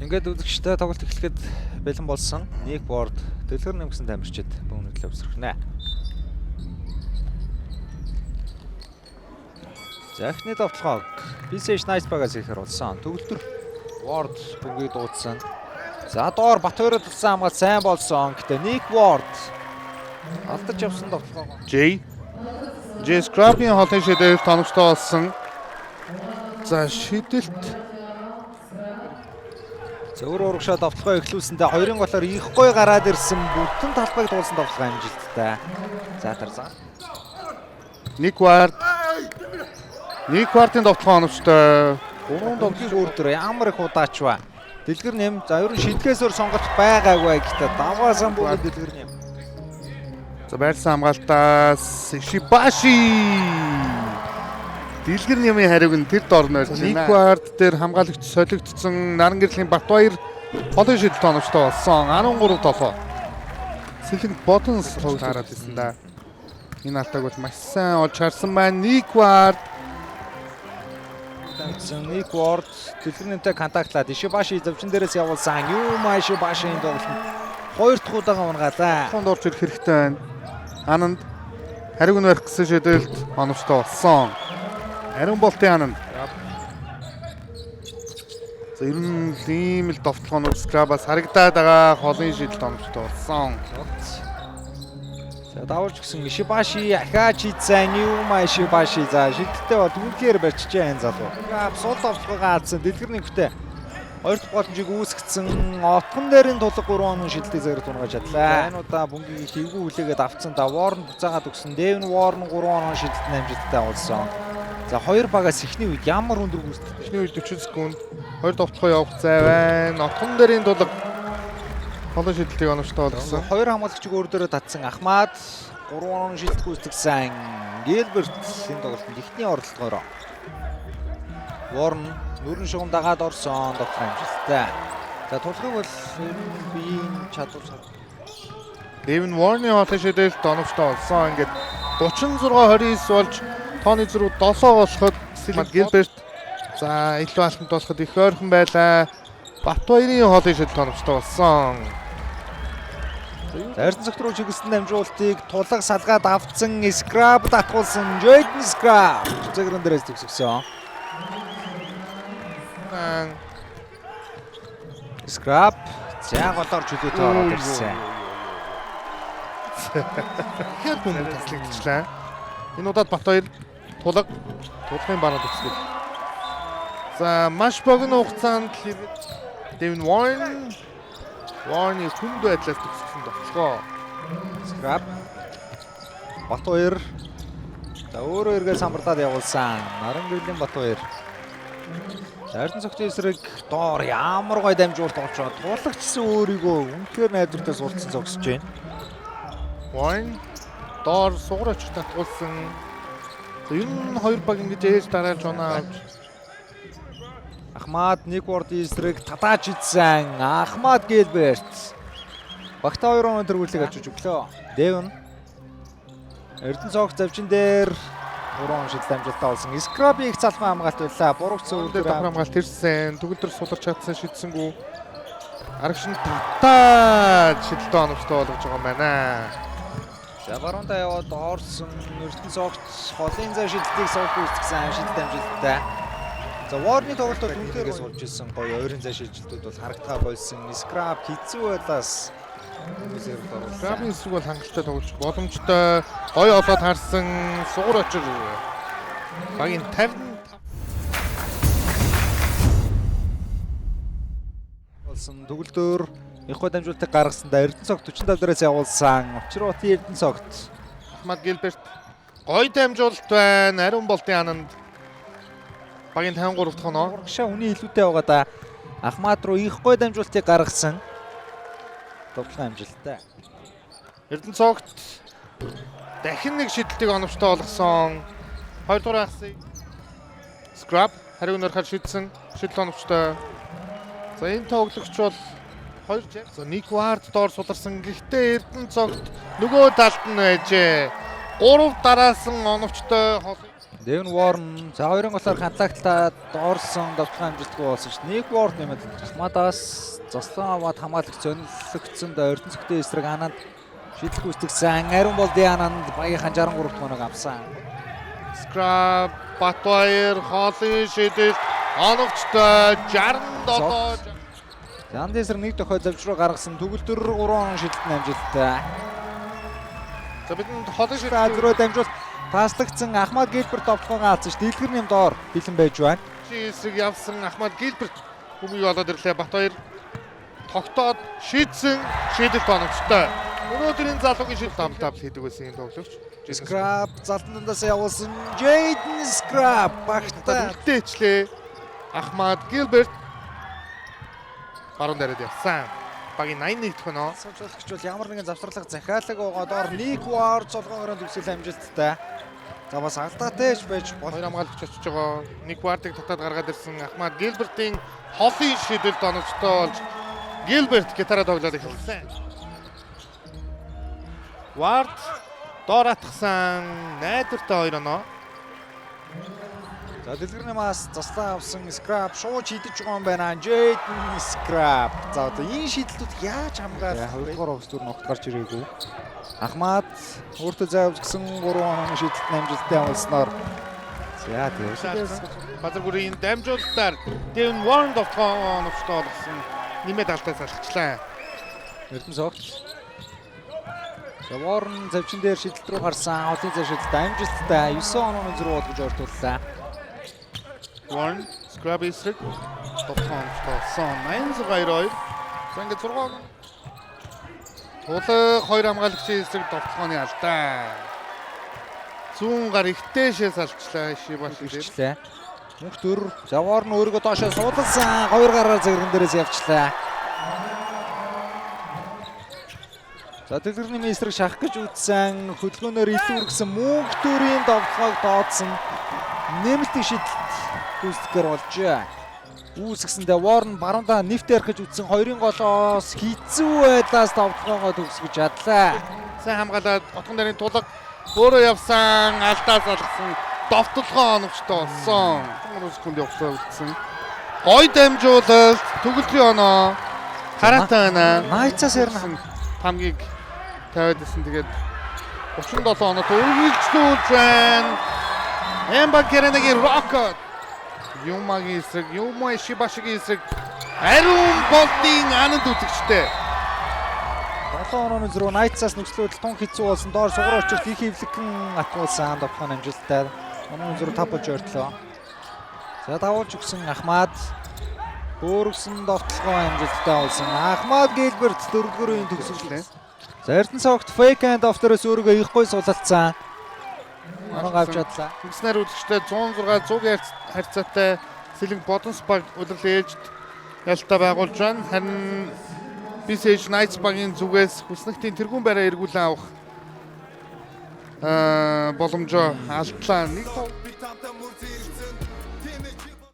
Ингээд үзэгчтэй тоглолт эхлэхэд бэлэн болсон. Ник Ward дэлгэр нэмгсэн тамирчид бөмбөг өвсөрхнэ. За эхний довтлогоог BCH Nice багаас ихээр болсон. Төгөлдөр Ward бөмбөгийг дуудсан. За доор Батбаяр тулсан хамгаалт сайн болсон. Гэтэ Ник Ward алдаж явсан довтлогоог J. J Scrap-ийн холын шидэлт тоновчтой болсон. За шидэлт Зөөр урагшаа довтлогоо эхлүүлсэндээ хоёрын голоор их гой гараад ирсэн бүтэн талбайг дуулсан довтлогоо амжилттай. За тарзаа. Ник Ward. Ник Ward-ын довтлогоо оновчтой. Гурван довтлог өөр дөр ямар их удаач ба. Дэлгэр нэм. За ер нь шидгээс өөр сонголт байгаагүй гэхдээ даваасан бүгд дэлгэр нэм. За байрлсан хамгаалтаас Шибаши. Дэлгэр нэмийн хариуг нь тэр дор нойрч байна. Ник Ward дээр хамгаалагч солигдсон Наран гэрлийн Батбаяр холын шидэлт оновчтой болсон. 13-7. Сэлэнг бодон тоглож хараад ирсэн да. Энэ алдааг бол маш сайн олж харсан байна. Ник Ward Ник Ward дэлгэр нэмтэй контактлаад Ишибаши зовчин дээрээс явуулсан. Юма Ишибашийн тоглолт хоёр дахь удаага унгаалаа. Хонд орж ирэх хэрэгтэй байна. Ананд хариуг нь барих гэсэн шийдэлд оновчтой болсон. Ариун болтын Ананд. За ер нь л ийм л довтлогоонууд скрабаас харагдаад байгаа холын шийдэлд оновчтой болсон. За давуулж гисэн Ишибаши ахаач хийцэн Юма Ишибаши за шидэлтээ бол үнэхээр барьчихжээ энэ залуу. Сул довтлогоо алдсан дэлгэр нэмхтэй. Хоёр дахь боломжийг үүсгэсэн отгон дээрийн тулга 3 онон шидэлтийг зэрэг тунгааж чадлаа. Энэ удаа бөмбөгийг эвгүй хүлээгээд авцсан да Warren буцаагаад өгсөн. Devin Warren 3 онон шидэлтэнд амжилттай болсон. За хоёр багаас эхний үед ямар өндөр гүйцэтгэлтэй. Эхний үед 40 секунд хоёр довтлогоо явах зай байна. Отгон дээрийн тулга холын шидэлтийг оновчтой болгосон. Хоёр хамгаалагчийг өөр дөрөө татсан Ахмад 3 онон шидэлт гүйцэтгсэн. Гилберт энэ тоглолтод эхний оролдлогоор Warren нүрэн шугам дагаад орсон доктор амжилттай. За тулхыг бол ер нь биеийн чадвар Дэвин Warren-ы холын шидэлт оновчтой болсон. Ингээд 36-29 болж тооны зөрүү 7 болоход Сэлэг Гилберт за илүү алтанд болоход их ойрхон байлаа. Батбаярын холын шидэлт оновчтой болсон. За Эрдэнэ цогт руу чиглэсэн дамжуултыг тулаг салгаад авцсан Scrap татгуулсан Jaden Scrap цэгрэн дээрээс төгсгсөн. Scrap за голоор чөлөөтэй ороод ирсэн. Тэгэхээр бөмбөг таслагдчихлаа. Энэ удаад Батбаяр тулаг тулгын баруун төгсгөл. За маш богино хугацаанд л Дэвин Warren Warren-ы хүнд байдлаас төгсгсөн довтлогоо. Scrap Батбаяр за өөрөө эргээ самбарлаад явуулсан. Наран гэрлийн Батбаяр. За Эрдэнэ цогтын эсрэг доор ямар гой дамжуулалт олцоо. Туулагчсан өөрийгөө үнэхээр найдвартай суулцсан зогсож байна. Warren доор сугар очих татгуулсан. За ер нь хоёр баг ингэж ээж дараалж унаа авч Ахмад Ник Ворд эсрэг татаач идсэн. Ахмад Гилберт. Багтаа 2 оноо тэргүүлэг очиж өглөө. Дэвн Эрдэнэ цогт завчин дээр 3 он шидэл амжилттай болсон. Скраб их залхуун хамгаалт байлаа. Бурууч Өөр зөв дээр давхар хамгаалт ирсэн. Төгөлдөр суларч чадсан шидсэнгүү. Арагш нь татаад шидэлтээ оновчтой болгож байгаа юм байна. За баруунда яваад орсон Эрдэнэ цогт холын зай шидэлтийг суулт үүсгэсэн шидэлт амжилттай. За Ворны тоглолтод үнэхээр суулж исэн гоё ойрын зай шилжилтүүд бол харагдгаа болсон. Скраб хэцүү байлаас хүмүүсээр оруулсан. Крабын эсрэг бол хангалттай тоглож боломжтой. Гоё олоод харсан. Сугар очир. Багийн 55 болсон төгөлдөр их гой дамжуултыг гаргасан да Эрдэнэ цогт 45 дээрээс явуулсан. Учир батын Эрдэнэ цогт Ахмад Гилберт гоё дамжуулалт байна. Ариун болтын ананд багийн 53 дахь оноо. урагшаа үний илүүтэй байгаа да Ахмад руу их гой дамжуултыг гаргасан. Довтлогын амжилттай. Эрдэнэ цогт дахин нэг шидэлтийг оновчтой болгосон. Хоёрдугаар хагасыг Scrap хариу нөрхөр шидсэн. Шидэл оновчтой. За энэ тоглогч бол 2 За Ник Вард доор суларсан. Гэхдээ Эрдэнэ цогт нөгөө талд нь байжээ. 3 дараалсан оновчтой хол. Дэвин Уорн за хоёрын голоор контактлаад орсон, довтлогын амжилтгүй болсон ш. Ник Уорд нэмээд Ахмадаас заслан аваад хамгаалагч зөнлөгдсөн. Эрдэнэ цогтын эсрэг Ананд шийдэл гүйцэтгсэн. Ариун бол Диананд багийнхан 63 дахь оног авсан. Скраб Батбаяр хоолын шидэлт оновчтой 67. Занд эсрэг нэг дохио завж руу гаргасан. Төгөлдөр 3 он шидэлт нь амжилттай. За, бидэнд хоолын шидэлт Руу дамжуул таслагдсан. Ахмад Гилберт довтлогоо алдсан ш. Дэлгэр нэм доор бэлэн байж байна. Эсрэг явсан Ахмад Гилберт хүмүүгийг олоод ирлээ. Батбаяр тогтоод шийдсэн, шийдэлт оновчтой. Өнөөдрийн залуугийн шидэлт амтабл хийдэг байсан юм тоглогч. Скраб залдан дундаас явуулсан. Джейден Скраб багтаа. Үлдээчлээ. Ахмад Гилберт баруун дараад явсан. Багийн 81 дахь оноо. Суулгагч бол ямар нэгэн завсарлага захиалаг байгаа. Доор Ник Уорд золгоон өрөөнд төгсгөл амжилттай. За, бас алдаатай ч байж болох. Хоёр хамгаалагч очиж байгаа. Ник Вардыг татаад гаргаад ирсэн Ахмад Гилбертийн холын шидэлт оновчтой болж Гилберт гитараа тоглоод эхэлсэн. Вард доор атгсан, найдвартай хоёр оноо. За, дэлгэрний мас заслан авсан Скраб шууд шидэж байгаа юм байна. Джейден Скраб. За, одоо энэ шидэлтүүд яаж хамгаалах вэ? Хоёрдугаар огс дүр ногт гарч ирээгүй. Ахмад өөртөө зай үзсэн 3 онооны шидэлт нь амжилттай явуулснаар. За, тэгээд Базар гүрийн дамжуулалтаар Дэвин Уоррен довтлогоо оновчтой болгосон. Нэмээд алдаа салгачлаа. Эрдэнэ цогт. За, Уоррен завчин дээр шидэлт рүү гарсан. Холын зай шидэлт амжилттай 9 онооны зөрүү болгож ойртууллаа. Уоррен Скраб эсрэг довтлогоо оновчтой болсон. 86-92. За, ингээд 6 оноо. Тулах хоёр хамгаалагчийн эсрэг довтлогооны алдаа. Зүүн гар ихтэйшээ салчлаа Шибаши дээр. Ирчлээ. Мөнх төр. За, Уоррен өөрийгөө доошоо суулгасан. Хоёр гараар зэрэгэн дээрээс явчлаа. За, дэлгэрний эсрэг шахах гэж үтсэн, хөдөлгөөнөөр илүү үргэсэн мөнх төрийн довтлогоог тооцсон. Нэмэлт шидэлт гүйцэтгэхээр болжээ. Үүсгэсэндээ Уоррен баруундаа нэвт ярих гэж үтсэн, хоёрын голоос хэцүү байдлаас довтлогоогоо төгсгөж чадлаа. Сайн хамгаалаад отгон дарын тулга өөрөө явсан, алдаа залгасан, довтлогоо оновчтой болсон. 3 секунд явахлаа үлдсэн. Гой дамжуулалт, төгөлдрийн оноо. Хараатай байна. Найцаас ярина. Тамгийг тавиад исэн. Тэгээд 37 оноо үргэлжлүүлж байна. Эмба Керенагийн Рокот. Юмагийн эсрэг, Юма Ишибашигийн эсрэг Ариун болдын ананд үзэгчтэй. 7 онооны зөрүү Найцаас нөхцөл байдал тун хэцүү болсон. Доор сугар очирт их эвлэгхэн атгуулсан, довтлогоо амжилттай. Онооны зөрүү 5 болж ойртлоо. За, дагуулж өгсөн Ахмад хөөргсөн, довтлогоо амжилттай болсон. Ахмад Гилберт дөрөвдүгээр үеийн төгсгөл. За, Эрдэнэ цогт fake hand off дээрээс өөрийгөө ихгүй сулалцсан. Оноо авч чадлаа. Тэгснээр үзэгчтэй 106 100 харьцаатай Сэлэнг Бодонс баг улирлын ээлжид ялтаа байгуулж байна. Харин BCH Knights багийн зүгээс хүснэгтийн тэргүүн байраа эргүүлэн авах боломжоо алдлаа. Нэг тов Би тантай